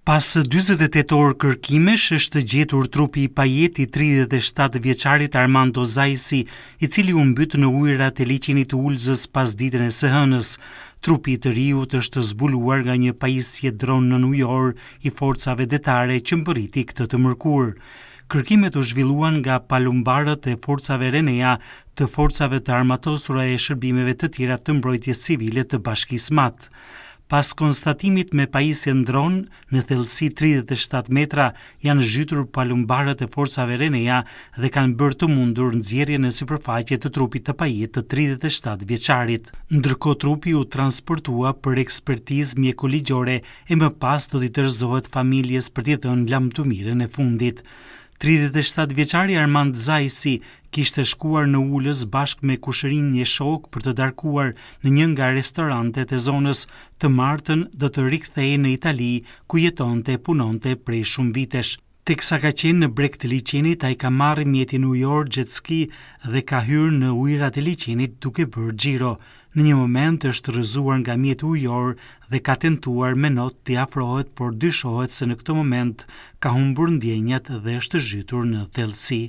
Pas 48 orë kërkimesh është gjetur trupi i pajetë i 37 vjeçarit Armando Zajsi, i cili u mbyt në ujërat e liqenit të Ulzës pasditen e së hënës. Trupi i të riut është zbuluar nga një pajisje dron nënujor i forcave detare që mbërriti këtë të mërkurë. Kërkimet u zhvilluan nga palumbarët e forcave Renea të forcave të armatosura e shërbimeve të tjera të mbrojtjes civile të Bashkisë Mat. Pas konstatimit me pajisjen dron, në thellësi 37 metra janë zhytur palumbarët e forcave Renea dhe kanë bërë të mundur nxjerrjen në sipërfaqe të trupit të pajetë të 37 vjeçarit. Ndërkohë trupi u transportua për ekspertizë mjekoligjore e më pas do t'i dorëzohet familjes për t'i dhënë lamtumirën e fundit. 37 vjeçari Armand Zajsi kishte shkuar në Ulëz bashkë me kushërinj e shokë për të darkuar në një nga restorantet e zonës. Të martën do të rikthehej në Itali, ku jetonte e punonte prej shumë vitesh. Teksa ka qenë në breg të liqenit, ai ka marrë mjetin ujor jet ski dhe ka hyrë në ujërat e liqenit duke bërë xhiro. Në një moment është rrëzuar nga mjeti ujor dhe ka tentuar me not t'i afrohet, por dyshohet se në këtë moment ka humbur ndjenjat dhe është zhytur në thellësi.